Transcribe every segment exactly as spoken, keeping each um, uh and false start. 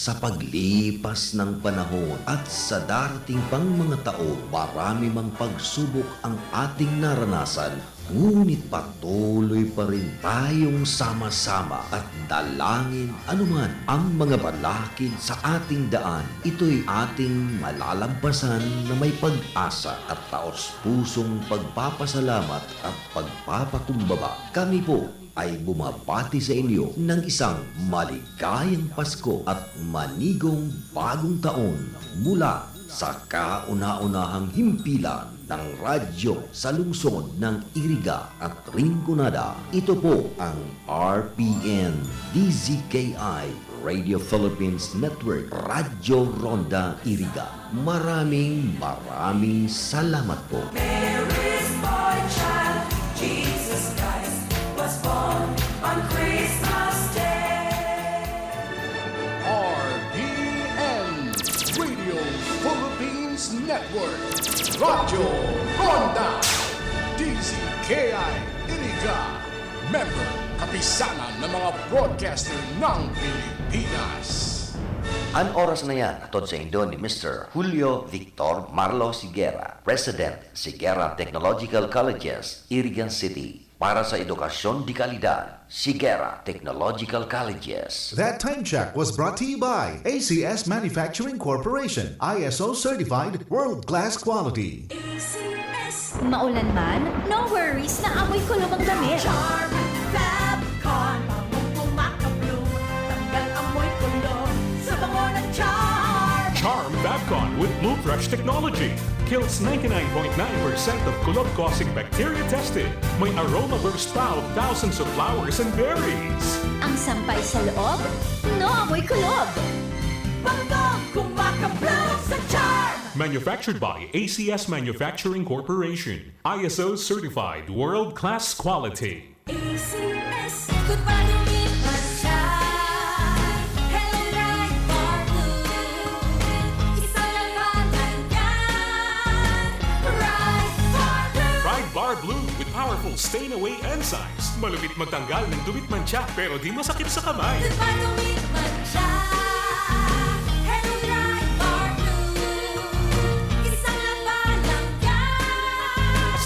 Sa paglipas ng panahon at sa darating pang mga taon, marami mang pagsubok ang ating naranasan, ngunit patuloy pa rin tayong sama-sama at dalangin anuman ang mga balakid sa ating daan. Ito'y ating malalampasan na may pag-asa at taos-pusong pagpapasalamat at pagpapakumbaba. Kami po ay bumabati sa inyo ng isang maligayang Pasko at manigong bagong taon mula sa kauna-unahang himpilan ng radyo sa lungsod ng Iriga at Rinconada. Ito po ang R P N D Z K I Radio Philippines Network, Radyo Ronda Iriga. Maraming, maraming salamat po. Mary's boy child, Jesus Christ, was born on Christmas Day. R P N Radio Philippines Network, Radyo Ronda, D Z K I Iriga, member, kapisanan ng mga broadcaster ng Pilipinas. An oras na yan, hatod saindo ni Mister Julio Victor Marlo Sigera, President, Sigera Technological Colleges, Iriga City. Para sa edukasyon de kalidad, Sigera Technological Colleges. That time check was brought to you by A C S Manufacturing Corporation, I S O certified, world-class quality. A C S. Maulan man, no worries na amoy kulog ang damit. Charm Fab Con, bangong kumakabloom, tanggal amoy kulog sa bango ng Charm. Charm Fab Con with Blue Fresh technology kills ninety-nine point nine percent of kulog-causing bacteria tested. May aroma burst pa of thousands of flowers and berries. Ang sampay sa loob, no amoy kulog. Bangong kumakabloom sa Charm. Manufactured by A C S Manufacturing Corporation. I S O certified world-class quality. A C S. Goodbye to me, Pride Bar Blue. Isa lang pangalan yan. Pride Bar Blue. Pride Bar Blue with powerful stain away enzymes. Malupit magtanggal ng dumi at mantsa, pero di masakit sa kamay. Goodbye to me, Pride Bar Blue. Isa lang pangalan yan.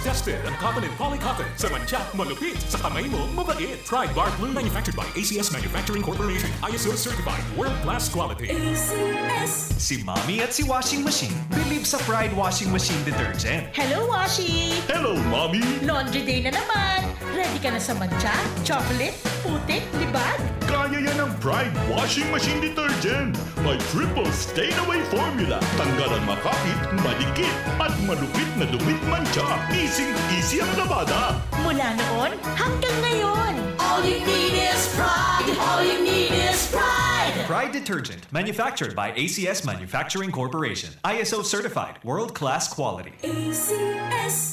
Tested ang cotton and polycotton. Sa mantsa, malupit. Sa kamay mo, mabait. Pride Bar Blue. Manufactured by A C S Manufacturing Corporation. I S O certified. World class quality. A C S. Si Mommy at si Washing Machine believe sa Pride Washing Machine Detergent. Hello, Washi! Hello, Mommy! Laundry day na naman! Ready ka na sa mantsa, chocolate, putik, libag? Kaya yan ng Pride Washing Machine Detergent. May triple stain away formula. Tanggal ang makapit, madikit, at malupit na dumi at mantsa. Easy-easy ang labada. Mula noon hanggang ngayon. All you need is Pride. All you need is Pride. Pride Detergent, manufactured by A C S Manufacturing Corporation. I S O certified, world-class quality. A C S.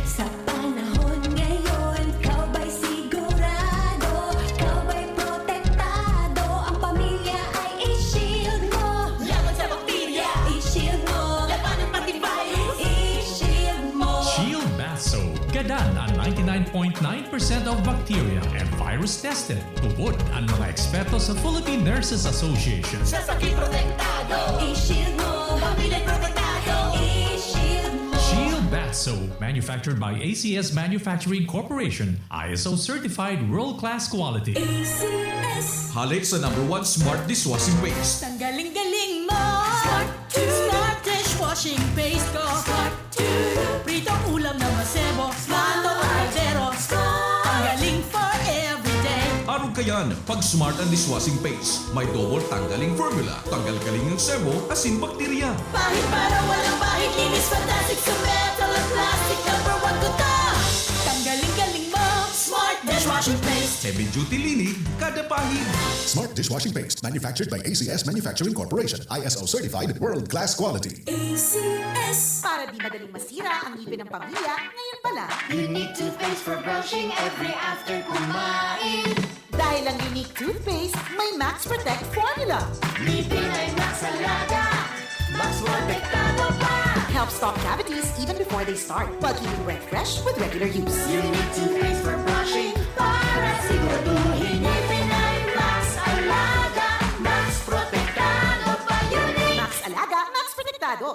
Sa panahon ngayon, ikaw ba'y sigurado? Ikaw ba'y protektado? Ang pamilya ay i-shield mo. Laban sa bakterya, i-shield mo. Labanan pati virus, i-shield mo. Shield Bath Soap. Gadan ang ninety-nine point nine percent of bacteria and virus tested. Tubod ang mga eksperto sa Philippine Nurses Association. Sa sakit protektado, i-shield mo. Pamilya protektado, i-shield mo. Shield Bath Soap, manufactured by A C S Manufacturing Corporation, I S O certified world-class quality. A C S. Hale sa number one smart dishwashing paste. Tanggaling-galing mo. Smart to. Smart dishwashing paste ko. Smart to. Pritong ulam na masebo. Smart to kaldero. Smart. Tanggaling for everyday. Arog kayan, pag smart ang dishwashing paste. May double tanggaling formula. Tanggal galing ang sebo, asin bakterya. Pahid para walang bahid, linis fantastic sa metal at plastic. Number one ko to. Tanggaling galing mo. Smart dishwashing paste. Heavy duty linis, kada pahid. Smart dishwashing paste, manufactured by A C S Manufacturing Corporation, I S O certified, world class quality. A C S. Para di madaling masira ang ngipin ng pamilya, ngayon pa lang. You need toothpaste for brushing every after kumain. Dahil ang Unique Toothpaste may Max Protect Formula. Ngipin ay Max Alaga, Max Protektado pa. Helps stop cavities even before they start, while keeping breath fresh with regular use. Unique Toothpaste for brushing, para siguraduhin ngipin ay Max Alaga, Max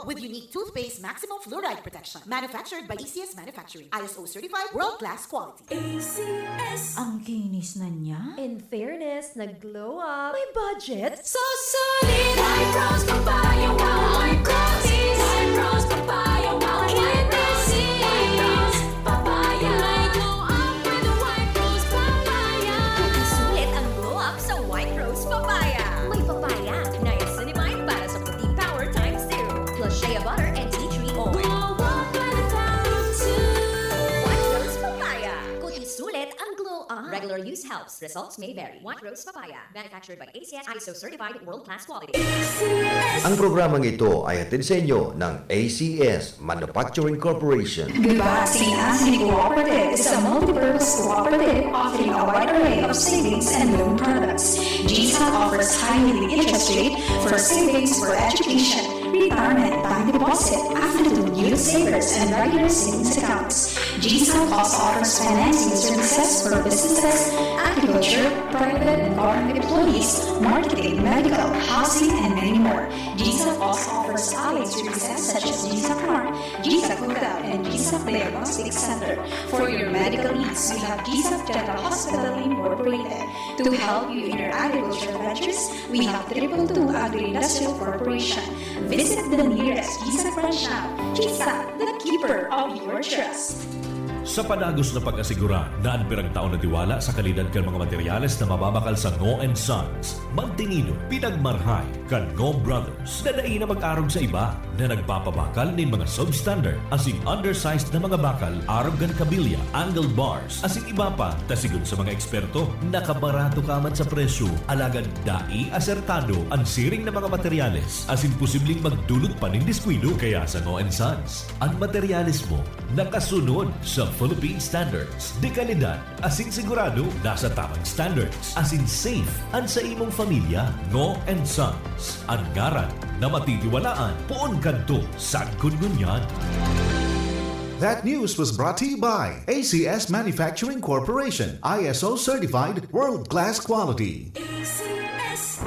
with unique toothpaste maximum fluoride protection. Manufactured by A C S Manufacturing. I S O certified, world-class quality. A C S. Ang kinis na niya? In fairness, nag-glow up. May budget? Solid White Rose Papaya, wow, White Rose is White Rose Papaya, wow, White Rose is White Rose Papaya. May glow up with White Rose Papaya. Sulit ang glow up sa White Rose Papaya. May papaya, niacinamide para sa puting power times two. Plus shea butter and tea tree oil. Glow up by the power of two. White Rose Papaya. Kuti sulit ang glow up. Regular use helps. Results may vary. White Rose Papaya. Manufactured by A C S, I S O certified, world-class quality. Ang programang ito ay hatid sa inyo ng A C S Manufacturing Corporation. Goodbye, Saint Anthony Cooperative is a multi-purpose cooperative offering a wide array of savings and loan products. G S A C offers high-yielding interest rate for savings for education, retirement, time deposit, affluent, youth savers, and regular savings accounts. G S A C also offers financing services for businesses, agriculture, private and government employees, marketing, medical, housing, and many more. G S A C also offers allied services such as G S A C Farm, G S A C Kuta, and G S A C Diagnostic Center for your medical needs. We have G S A C General Hospital Incorporated. To help you in your agricultural ventures, we have Triple Two Agri-Industrial Corporation. Visit the nearest G S A C branch now. G S A C, the keeper of your trust. Sa padagos na pag-asigura na an pirang taon na tiwala sa kalidad kan mga materyales na mababakal sa Ngo and Sons, mantinido, pinagmarhay kan Ngo Brothers na dai na mag-arog sa iba na nagpapabakal nin mga substandard asin undersized na mga bakal arog kan kabilya, angle bars, asin iba pa, ta sigon sa mga eksperto, nakabarato ka man sa presyo, alagad dai asertado an siring na mga materyales asin posibleng magdulot pa nin diskuido. Kaya sa Ngo and Sons, an materyales mo nakasunod sa Philippine standards de kalidad asin sigurado nasa tamang standards asin safe an saimong pamilya. Ngo and Sons, an ngaran na matitiwalaan poon kadto sagkod ngunyan. That news was brought to you by A C S Manufacturing Corporation, I S O certified, world-class quality.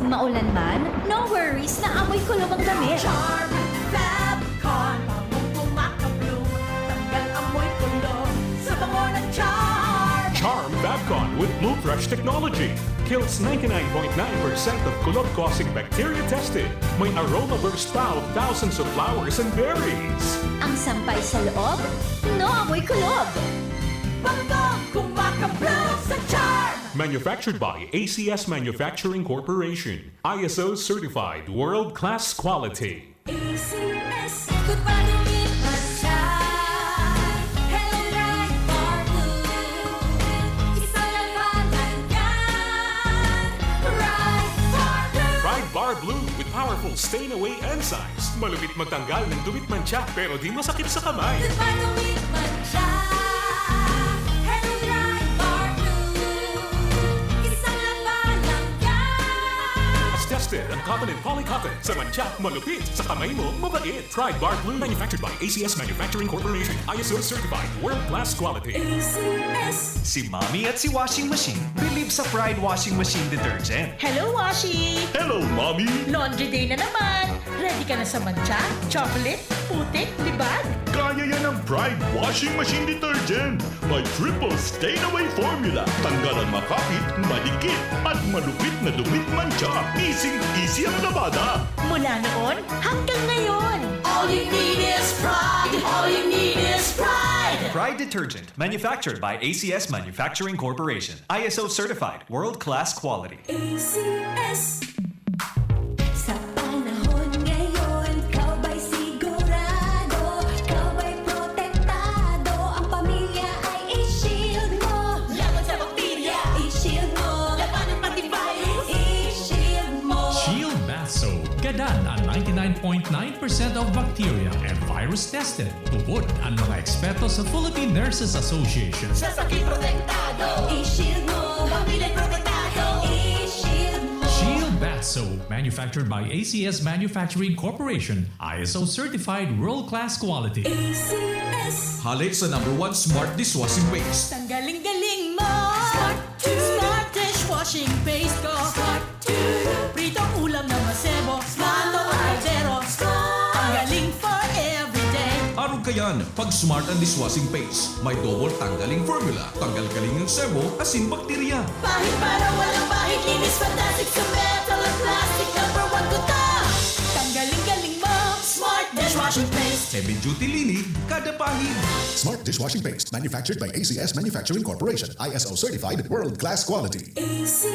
Maulan man, no worries na amoy kulog ang damit. Charm Fab Con, bangong kumakabloom, tanggal amoy kulog sa bango ng Charm. Charm Fab Con with Blue Fresh technology kills ninety-nine point nine percent of kulog-causing bacteria tested. May aroma burst pa of thousands of flowers and berries. Ang sampay sa loob, no amoy kulog. Bangong kumakabloom sa Charm. Manufactured by A C S Manufacturing Corporation. I S O certified, world-class quality. A C S. Goodbye to me, Hello, Pride Bar Blue. Isa lang pangalan yan. Pride Bar Blue. Pride Bar Blue with powerful stain away enzymes. Malupit magtanggal ng dumi at mantsa pero di masakit sa kamay. Goodbye to me, mantsa. Hello, Pride Bar Blue. Isa lang pangalan yan. Tested ang cotton and poly cotton. Sa mantsa, malupit. Sa kamay mo, mabait. Pride Bar Blue. Manufactured by A C S Manufacturing Corporation. I S O certified. World-class quality. A C S. Si Mommy at si Washing Machine believe sa Pride Washing Machine Detergent. Hello, Washi! Hello, Mommy! Laundry day na naman! Ready ka na sa mantsa, chocolate, putik, libag? Kaya yan ng Pride Washing Machine Detergent! May triple stain away formula. Tanggal ang makapit, madikit, at malupit na dumi at mantsa. Easy-easy ang labada. Mula noon hanggang ngayon. All you need is pride. All you need is pride. Pride Detergent, manufactured by A C S Manufacturing Corporation. I S O certified, world-class quality. A C S. Sa panahon ngayon, ikaw ba'y sigurado? Ikaw ba'y protektado? Ang pamilya ay i-shield mo. Laban sa bakterya, i-shield mo. Labanan pati virus, i-shield mo. Shield Bath Soap. Gadan ang ninety-nine point nine percent of bacteria and virus tested. Tubod ang mga eksperto sa Philippine Nurses Association. Sa sakit protektado, i-shield mo. Pamilya protektado, i-shield mo. Shield Bath Soap, manufactured by A C S Manufacturing Corporation, I S O certified world-class quality. A C S. Hale sa number one smart dishwashing paste. Tanggaling-galing mo! Smart dishwashing paste ko! Pritong ulam na masebo, plato o kaldero. Ang galing for Smart ang dishwashing paste. May double tanggaling formula. Tanggal galing ang sebo, asin bakterya. Pahid para walang pahid, linis fantastic sa metal at plastic. Number one ko to. Tanggaling galing mo, Smart dishwashing paste. Heavy duty linig, kada pahid. Smart dishwashing paste, manufactured by A C S Manufacturing Corporation, I S O certified, world class quality. A C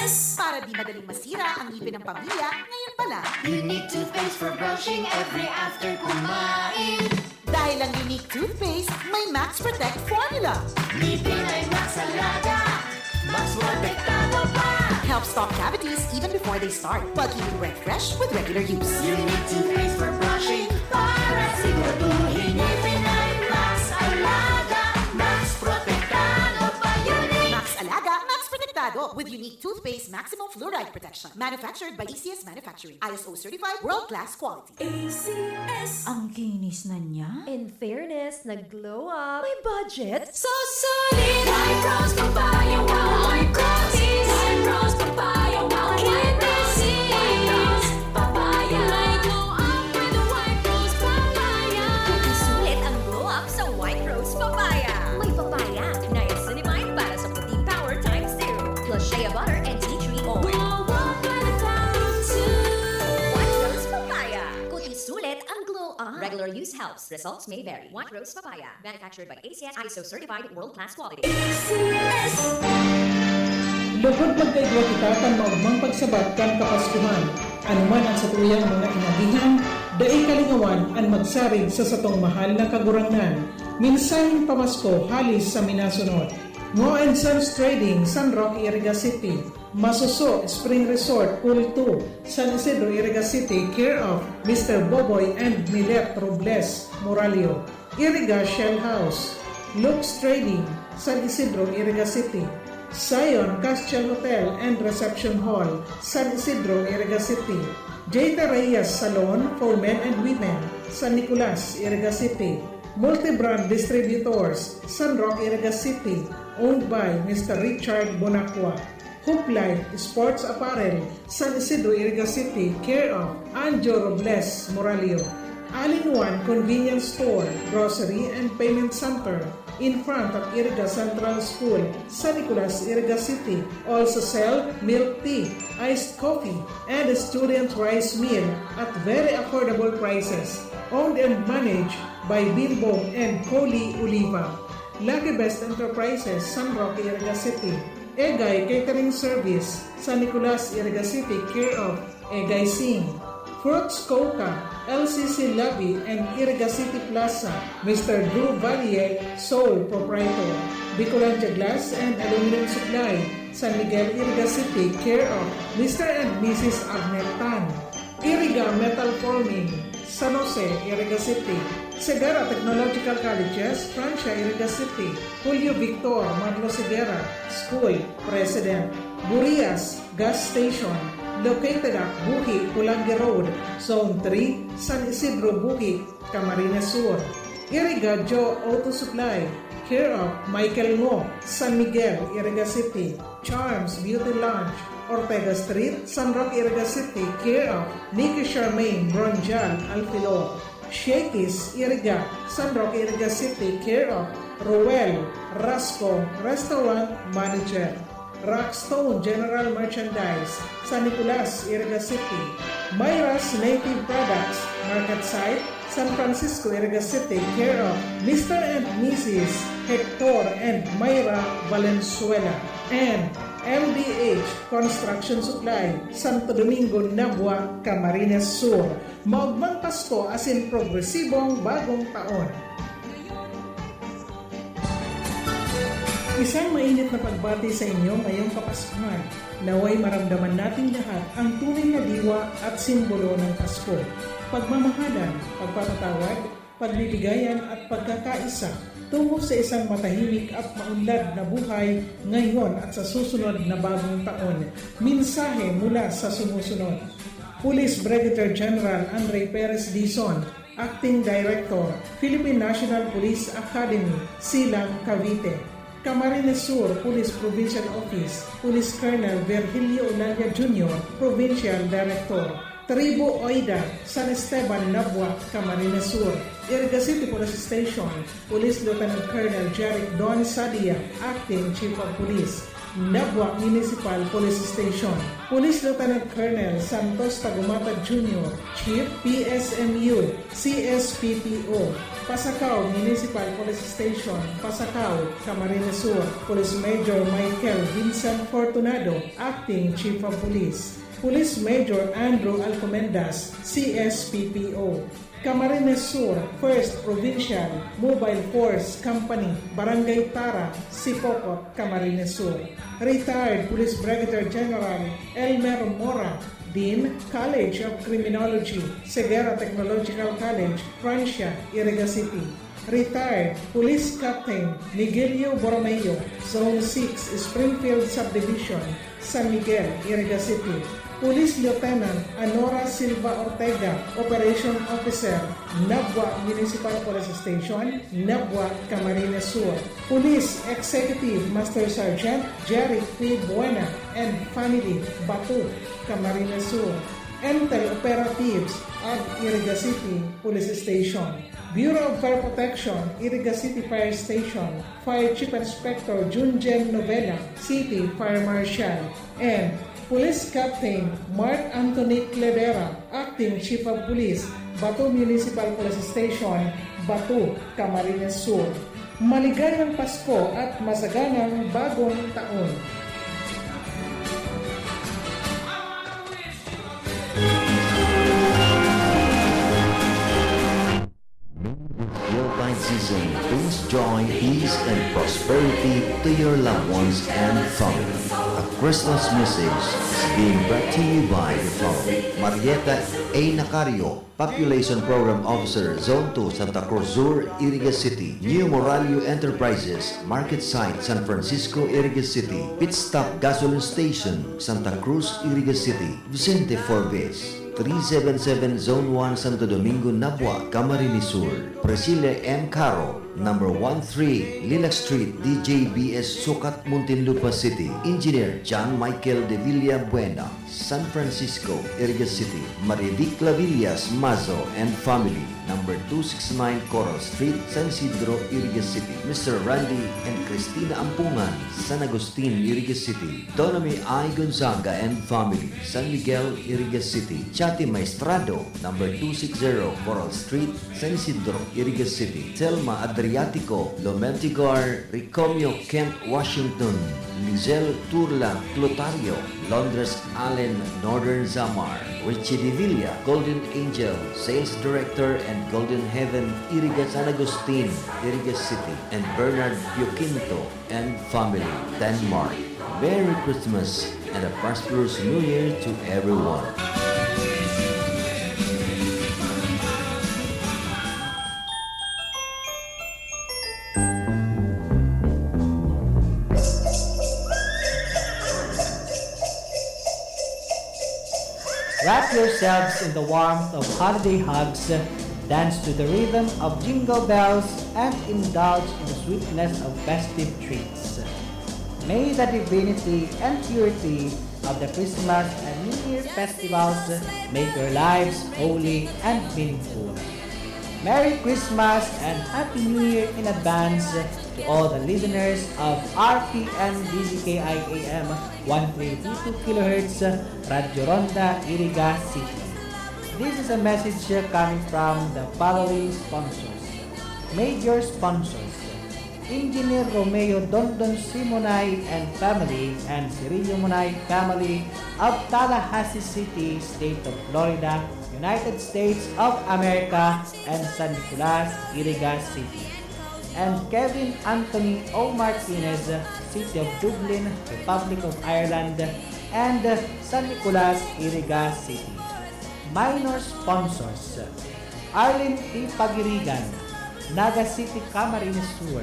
S. Para di madaling masira ang ngipin ng pamilya, ngayon pa lang. Unique toothpaste for brushing every after kumain. Dahil ang Unique Toothpaste may Max Protect Formula. Ngipin ay Max Alaga, Max Protektado pa. Helps stop cavities even before they start, while keeping breath fresh with regular use. Unique toothpaste for brushing para siguraduhin ngipin ay Max Alaga, Max Protektado pa. Unique. Max Alaga, Max Protektado with Unique Toothpaste Maximum Fluoride Protection. Manufactured by A C S Manufacturing. I S O certified, world-class quality. A C S. Ang kinis na niya. In fairness, nag-glow up. May budget? So solid! White Rose Papaya, wow! White Rose! White Rose Papaya, wow! White Rose! White Rose Papaya! May glow up with the White Rose Papaya! Sulit ang glow up sa White Rose Papaya. May papaya, niacinamide para sa puting power times two. Plus shea butter and tea tree oil. Glow up with the power of two. White Rose Papaya. Kuti sulit ang glow up. Regular use helps. Results may vary. White Rose Papaya. Manufactured by A C S, I S O certified, world-class quality. Lugod magkaigwa kita kan maogmang pagsabat kan Kapaskuhan. Anuman ang satuyang mga inagihan, dai kalingawan an magsarig sa satong mahal na Kagurangnan. Mensaheng pamasko hali sa minasunod. Ngo and Sons Trading, San Roque, Iriga City. Masuso Spring Resort, Pool two, San Isidro, Iriga City, care of Mister Boboy and Milet Robles Moralio. Iriga Shell House, Lux Trading, San Isidro, Iriga City, Zion Castle Hotel and Reception Hall, San Isidro, Iriga City, J T Reyes Salon for Men and Women, San Nicolas, Iriga City, Multibrand Distributors, San Roque, Iriga City, owned by Mister Richard Bonacqua. Huplay Sports Apparel, San Isidro, Iriga City, care of Anjo Robles Moralio. All-in-One Convenience Store, Grocery and Payment Center, in front of Iriga Central School, San Nicolas, Iriga City. Also sell milk tea, iced coffee, and student rice meal at very affordable prices. Owned and managed by Bimbong and Coley Oliva. Lucky Best Enterprises, San Roque, Iriga City. Egay Catering Service, San Nicolas, Iriga City, care of Egay Singh. Fruits Coca, L C C Lobby and Iriga City Plaza, Mister Drew Valle, sole proprietor. Bicolandia Glass and Aluminum Supply, San Miguel, Iriga City, care of Mister and Missus Arnett Tan. Iriga Metal Forming, San Jose, Iriga City. Segarra Technological Colleges, Francia, Iriga City. Julio Victor Marlos Higuera, School, President. Burias Gas Station, located at Buhi, Pulangi Road, Zone three, San Isidro, Buhi, Camarines Sur. Iriga Joe Auto Supply, care of Michael Ngo, San Miguel, Iriga City. Charms Beauty Lounge, Ortega Street, San Roque, Iriga City, care of Nikki Charmaine Bronjal Alfilo. Shakey's Iriga, San Roque, Iriga City, care of Roel Rasco, Restaurant Manager. Rockstone General Merchandise, San Nicolas, Iriga City. Myra's Native Products, Market Site, San Francisco, Iriga City, care of Mister and Missus Hector and Myra Valenzuela. And M D H Construction Supply, Santo Domingo, Nabua, Camarines Sur. Maogmang Pasko asin progresibong Bagong Taon! Isang mainit na pagbati sa inyo ngayong Kapaskuhan. Naway maramdaman nating lahat ang tunay na diwa at simbolo ng Pasko. Pagmamahalan, pagpapatawad, pagbibigayan at pagkakaisa tungo sa isang matahimik at maunlad na buhay ngayon at sa susunod na bagong taon. Mensahe mula sa sumusunod. Police Brigadier General Andre Perez Dizon, Acting Director, Philippine National Police Academy, Silang, Cavite. Camarines Sur Police Provincial Office, Police Colonel Virgilio Olalia Junior, Provincial Director. Tribu Oida, San Esteban, Nabua, Camarines Sur. Iriga City Police Station, Police Lieutenant Colonel Jeric Don Sadia, Acting Chief of Police, Nabua Municipal Police Station. Police Lieutenant Colonel Santos Tagumatag Junior, Chief P S M U, C S P P O, Pasacao Municipal Police Station, Pasacao, Camarines Sur. Police Major Michael Vincent Fortunado, Acting Chief of Police. Police Major Andrew Alcomendas, C S P P O. Camarines Sur, First Provincial Mobile Force Company, Barangay Tara, Sipocot, Camarines Sur. Retired Police Brigadier General Elmer Mora, Dean, College of Criminology, Seguera Technological College, Francia, Iriga City. Retired Police Captain Miguelio Borromeo, Zone six, Springfield Subdivision, San Miguel, Iriga City. Police Lieutenant Anora Silva Ortega, Operation Officer, Nabua Municipal Police Station, Nabua, Camarines Sur. Police Executive Master Sergeant Jerry P. Buena and family, Batu, Camarines Sur. Intel Operatives at Iriga City Police Station. Bureau of Fire Protection, Iriga City Fire Station, Fire Chief Inspector Junjen Novela, City Fire Marshal, and Police Captain Mark Anthony Clevera, Acting Chief of Police, Batu Municipal Police Station, Batu, Camarines Sur. Maligayang Pasko at masaganang Bagong Taon! Yuletide season brings joy, peace, and prosperity to your loved ones and family. A Christmas message is being brought to you by the following: Marieta A. Nacario, Population Program Officer, Zone two, Santa Cruz Sur, Iriga City; New Moralio Enterprises, Market Site, San Francisco, Iriga City; Pit Stop Gasoline Station, Santa Cruz, Iriga City; Vicente Forbes, three seven seven Zone one, Santo Domingo, Nabua, Camarines Sur; Priscilla M. Caro, number one three, Lilac Street, D J B S, Sucat, Muntinlupa City; Engineer John Michael de Villabuena, San Francisco, Iriga City; Marivic Clavillas Mazo and family, number two six nine Coral Street, San Isidro, Iriga City; Mister Randy and Christina Ampungan, San Agustin, Iriga City; Donami I. Gonzaga and family, San Miguel, Iriga City; Chati Maestrado, number two six zero Coral Street, San Isidro, Iriga City; Thelma Adriatico, Lomentigar, Ricomio, Kent, Washington; Lizelle Turla Clotario, Londres Allen, Northern Samar; Richie de Villa, Golden Angel, Sales Director and Golden Heaven, Iriga, San Agustin, Iriga City; and Bernard Pioquinto and family, Denmark. Merry Christmas and a prosperous New Year to everyone. Wrap yourselves in the warmth of holiday hugs, dance to the rhythm of jingle bells, and indulge in the sweetness of festive treats. May the divinity and purity of the Christmas and New Year festivals make your lives holy and meaningful. Merry Christmas and Happy New Year in advance to all the listeners of R P N D Z K I A M one three two kilohertz, Radyo Ronda, Iriga City. This is a message coming from the following sponsors. Major sponsors: Engineer Romeo Dondon Simonay and family and Cirillo Monay family of Tallahassee City, State of Florida, United States of America, and San Nicolas, Iriga City. And Kevin Anthony O. Martinez, City of Dublin, Republic of Ireland, and San Nicolas, Iriga City. Minor sponsors: Arlene T. Pagirigan, Naga City, Camarines Sur;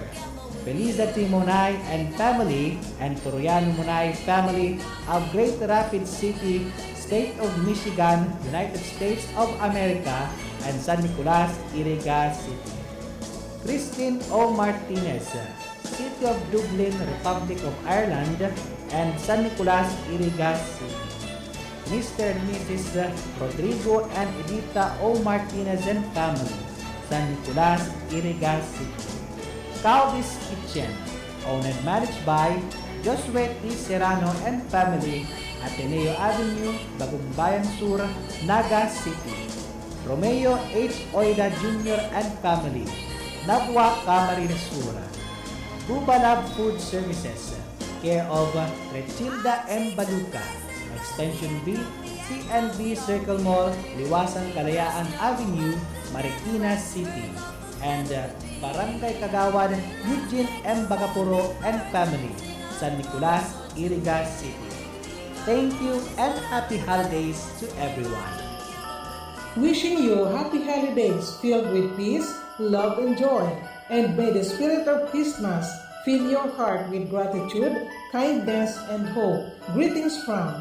Felizati Monay and family and Toriano Monay family of Great Rapids City, State of Michigan, United States of America, and San Nicolas, Iriga City. Christine O. Martinez, City of Dublin, Republic of Ireland, and San Nicolas, Iriga City. Mister and Missus Rodrigo and Edita O Martinez and family, San Nicolas, Iriga City. Caldi's Kitchen, owned and managed by Josue T Serrano and family, Ateneo Avenue, Bagumbayan Sur, Naga City. Romeo H Oida Junior and family, Nabua, Camarines Sur. Bubalab Food Services, care of Rechilda M Baluca, Extension B, C N B Circle Mall, Liwasan Kalayaan Avenue, Marikina City, and, uh, Barangay Kagawad Eugene M Bagapuro and family, San Nicolas, Iriga City. Thank you and happy holidays to everyone. Wishing you happy holidays filled with peace, love, and joy. And may the spirit of Christmas fill your heart with gratitude, kindness, and hope. Greetings from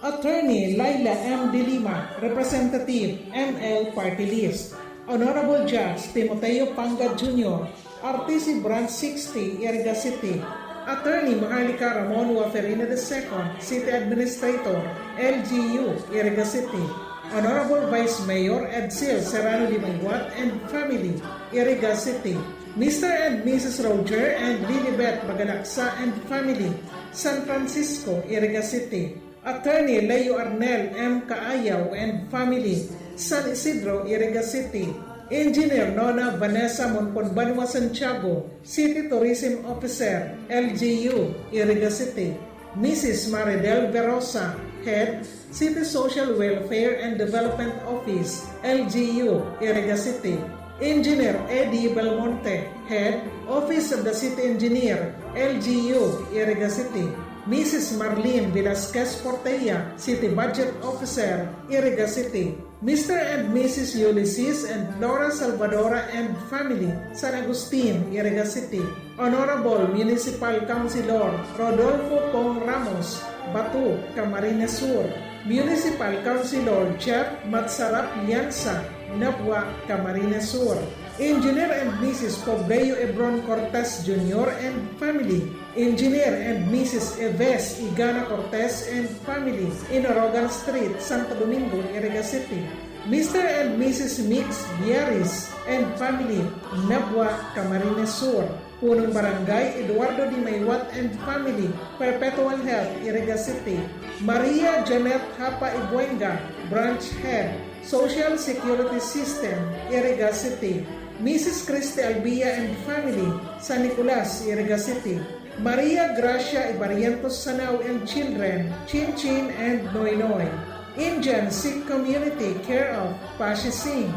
Attorney Laila M. De Lima, Representative, M L Party List. Honorable Judge Timoteo Pangad Junior, R T C Branch sixty, Iriga City. Attorney Maharlika Ramon Waferina the second, City Administrator, L G U, Iriga City. Honorable Vice Mayor Edsel Serrano de Maywat and family, Iriga City. Mister and Missus Roger and Lilibet Magalaksa and family, San Francisco, Iriga City. Attorney Leo Arnel M. Caayaw and family, San Isidro, Iriga City. Engineer Nona Vanessa Monconbanua Santiago, City Tourism Officer, L G U, Iriga City. Missus Maridel Verosa, Head, City Social Welfare and Development Office, L G U, Iriga City. Engineer Eddie Belmonte, Head, Office of the City Engineer, L G U, Iriga City. Missus Marlene Velasquez Portella, City Budget Officer, Iriga City. Mister and Missus Ulysses and Flora Salvadora and family, San Agustin, Iriga City. Honorable Municipal Councilor Rodolfo Pong Ramos, Batu, Camarines Sur. Municipal Councilor Jeff Matsarap Lianza, Nabua, Camarines Sur. Engineer and Missus Pobleo Ebron Cortez Junior and family. Engineer and Missus Eves Igana Cortez and family, Inorogan Street, Santo Domingo, Iriga City. Mister and Missus Mix Biaris and family, Nabua, Camarines Sur. Punong Barangay, Eduardo de Maywat and family, Perpetual Health, Iriga City. Maria Janet Hapa Ibuenga, Branch Head, Social Security System, Iriga City. Missus Christy Albia and family, San Nicolas, Iriga City. Maria Gracia Ibarientos Sanao and children, Chin Chin and Noy Noy. Indian Sikh Community, care of Pashi Singh.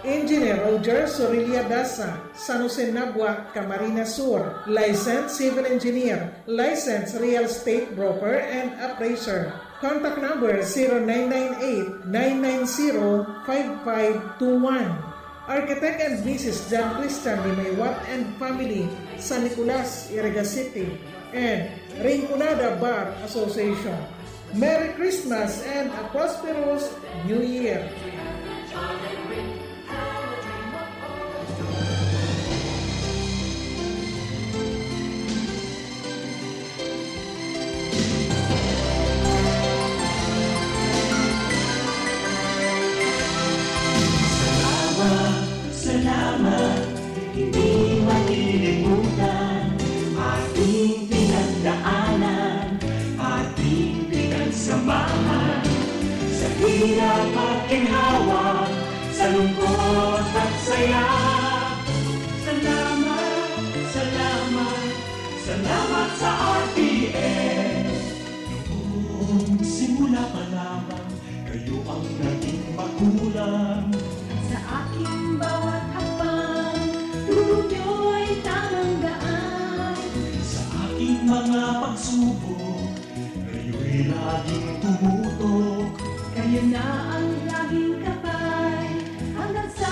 Engineer Roger Sorilia Dasa, San Jose Nabua, Camarines Sur, licensed civil engineer, licensed real estate broker and appraiser. Contact number zero nine nine eight, nine nine zero, five five two one. Architect and Missus John Christian Limaywat and family, San Nicolas, Iriga City, and Rinconada Bar Association. Merry Christmas and a prosperous New Year! Salamat, salamat, hindi malilimutan. Ating pinagdaanan, ating pinagsamahan. Sa hirap at ginhawa, sa lungkot at saya. Salamat, salamat, salamat sa R T N. Noong simula pa lamang, kayo ang naging magulang. Sa aking bawat hakbang, turo niyo'y tamang daan. Sa aking mga pagsubok, kayo'y laging tumutok. Kayo na ang laging kapay, hanggang sa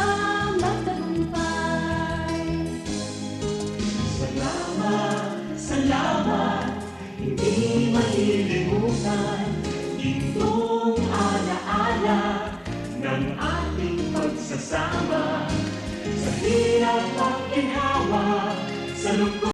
magtagumpay. Salamat, salamat, hindi malilimutan. Gintong alaala ng ating pagsasama. Sa hirap at ginhawa, sa lungkot